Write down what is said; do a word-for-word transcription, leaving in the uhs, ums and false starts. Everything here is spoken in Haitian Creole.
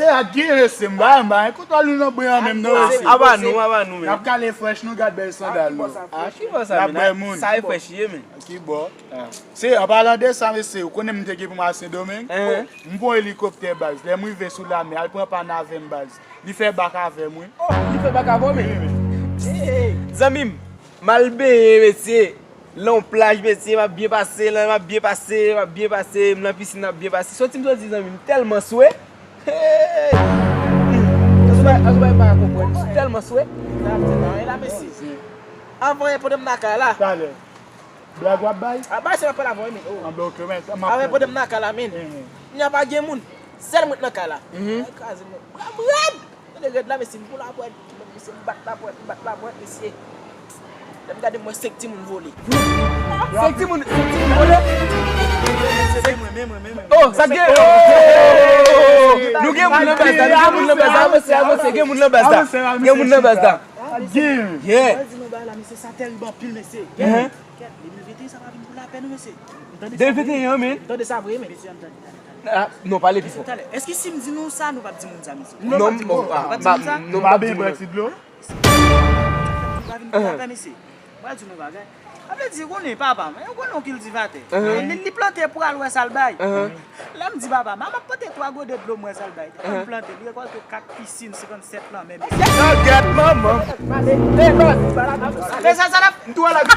Ak gen mesye, m ba, m ba, kontwòl nou nan bwen an menm non mesye. Aba nou, aba nou N ap men. Kale frèch nou gad bèl sandal nou. Ki bò sa N ap bwè men? Moun. Sa e frèch ye men. Ki bò? Se an palan de sa mesye, ou konnen m te gen pou m al Sendomeng? M pran helikoptè baz, lè m rive sou lamè, al pran pann avè m baz. Li fè bak avè m wi. Li fè bak avè w men. Zanmi m, m al benyen mesye. Lan yon plaj mesye, m ap byen pase, lan m ap byen pase, m ap byen pase, m lan pisin m ap byen pase. Soti m soti zanmi m, tèlman swe. Hey! Azou bay pa konprann, tèlman swe. E la mesye. Avan yè pandan m nan kay la. Talè. Blag w ap bay? A bay se m ap pale avan wi men. Oh. Anben ok men. Avan yè pandan m nan kay la men. Nya pa gen moun. Sèl mwen nan kay la. Kraze mwen. Bra m rèd. Tande rèd la mesye, m pou lapwèt. Mesye, m bat lapwèt, m bat lapwèt mesye. Lè m gade m wè senk timoun vole. Senk timoun, senk timoun vole. Se mwen menm, mwen menm. Oh, sa gen. Nou gen moun nan baz la, nou gen moun nan baz la. Avanse, avanse, gen moun nan baz la. Gen moun nan baz la. Gen. Yeah. Mwen di nou bagay la mesye, sa tèrib anpil mesye. Kèt, de mil venteyen sa pa vin pou lapè non mesye. De mil venteyen men. Tande sa vre men. Ah, non, pale pi fò. Talè, èske si m di nou sa nou p ap di moun sa mesye? Non, non, ah, Pa di pa- moun sa? non, pa di moun. Ti dlo. Pa vin pou lapè mesye. Mwen di nou bagay. A vle di konnen papa m, ou konnen yon kiltivatè. Li, li plante pou al wè sa l bay. Lè m di papa m, a m ap pote twa gode dlo m wè sa l bay. Lè m plante, li rekòlte kat pisin, senkannsèt lanmè mesye. Nan gèt manman. Fè sa, sa l ap M tou al ak